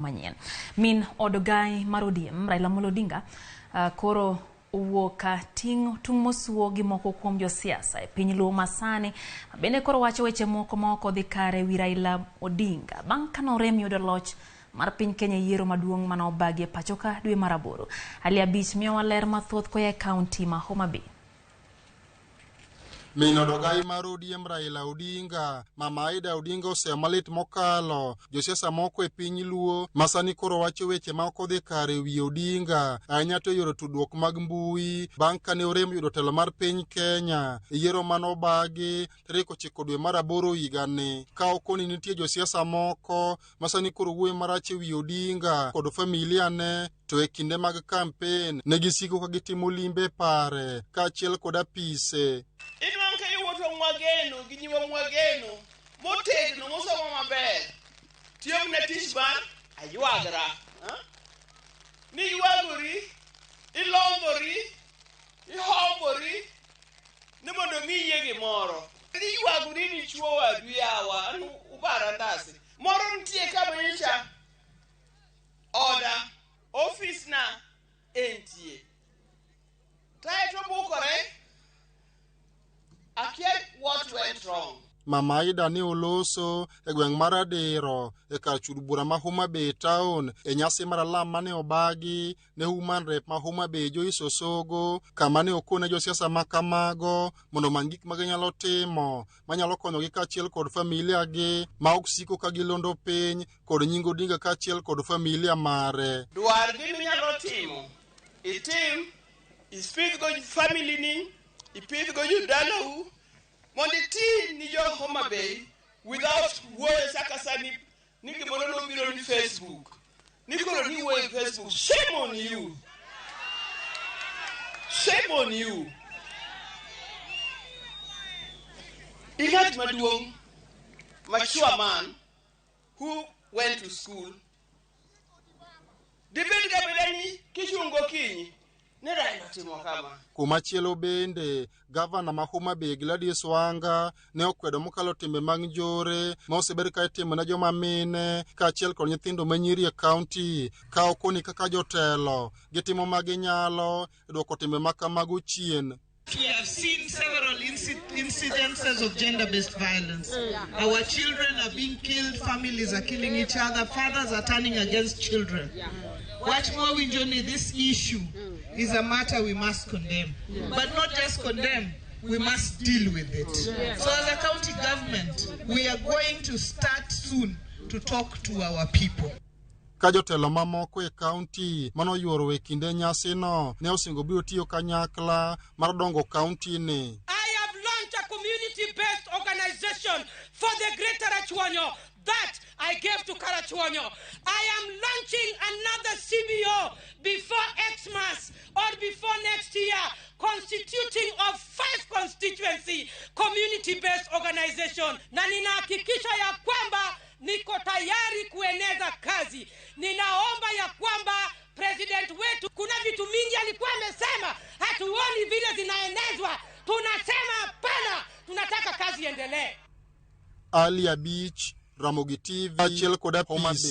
Manyien. Min od ogai mar ODM, Raila Amolo Odinga, koro owuok ka ting' tung' mosuo gi moko kuom josiasa e piny Luo masani, bende koro wacho weche moko ma ok odhi kare wi Raila Odinga bang' kane orem yudo loch mar piny Kenya e yiero maduong' mane obagi e pachoka dwe mar aboro. Ali Abich miyowa ler mathoth koa e kaunti ma Homa Bay. Min od ogai mar ODM Raila Odinga, Mama Aida Odinga oseyo malit mokalo josiasa moko e piny Luo ma sani koro wacho weche ma ok odhi kare e wi Odinga, ahinya to e yore tudruok mag mbui bang' kane orem yudo telo mar piny Kenya e yiero mane obagi tarik 9 dwe mar aboro higani. Ka okoni nitie josiasa moko ma sani koro wuoyo marach e wi Odinga kod familia ne, to e kinde mag kampen ne gisiko ka gitimo limbe pare kaachiel kod apise. Inwang'o ka yawuotwa mwageno gi nyiwa mwageno motegno mosomo maber tiyo mana tich mar aywagra. Ni ywagori, ilombori, ihombori ni mondo omiyi gimoro. Iywagori ni chuo wadu yawa, an ubara ndasi. Moro nitie kama nyocha oda, ofis na entie. Kaeto obukore, akia what went wrong. Mama Aida ne oloso e gweng' mar Adiro e kar chud bura ma Homa Bay town e nyasi mar alam mane obagi ne Woman Rep ma Homa Bay Joyce Osogo, kama ne okone josiasa ma kamago mondo omany gik ma ginyalo timo manyalo konyogi kaachiel kod familia gi ma ok siko ka gilondo piny kod nying Odinga kaachiel kod familia mare. Dwar gima inyalo timo, itim, ipidh go family ni, ipidh go jodalau, mondo iti ni jo Homa Bay without wuoyo chaka sani ni gimoro nobiro ni Facebook. Ni koro ni wuoyo e Facebook. Shame on you. Shame on you. Ing'at maduong', mature man who went to school. Dibed ga beda ni kichung' gokinyi ni Raila timo kama. Kumachielo bende, gavana ma Homa Bay Gladys Wanga ne okwedo mokalo timbe mag njore ma osebed ka itimo ne joma mine kaachiel kod nyithindo ma nyiri e kaunti, ka okoni kaka jotelo gitimo ma ginyalo e dwoko timbe ma kamago chien. We have seen several incidences of gender-based violence. Our children are being killed, families are killing each other, fathers are turning against children. Wach mwawinjo ni this issue is a matter we must condemn. But not just condemn, we must deal with it. So as a county government, we are going to start soon to talk to our people. Ka jotelo mamoko e kaunti manoyuoro e kinde nyasino ne osingo biro tiyo kanyakla mar dongo kaunti ni. I have launched a community-based organization for the Greater Rachuonyo that I gave to Karachuonyo. I am launching another CBO before Xmas or before next year, constituting of 5 constituency community-based organization. Na ninahakikisha ya kwamba niko tayari kueneza kazi. Ninaomba ya kwamba president wetu, kuna vitu mingi alikuwa amesema, hatuoni vile zinaenezwa. Tunasema hapana, tunataka kazi iendelee. Ali Abich, Ramogi TV, achiel kod Homa Bay.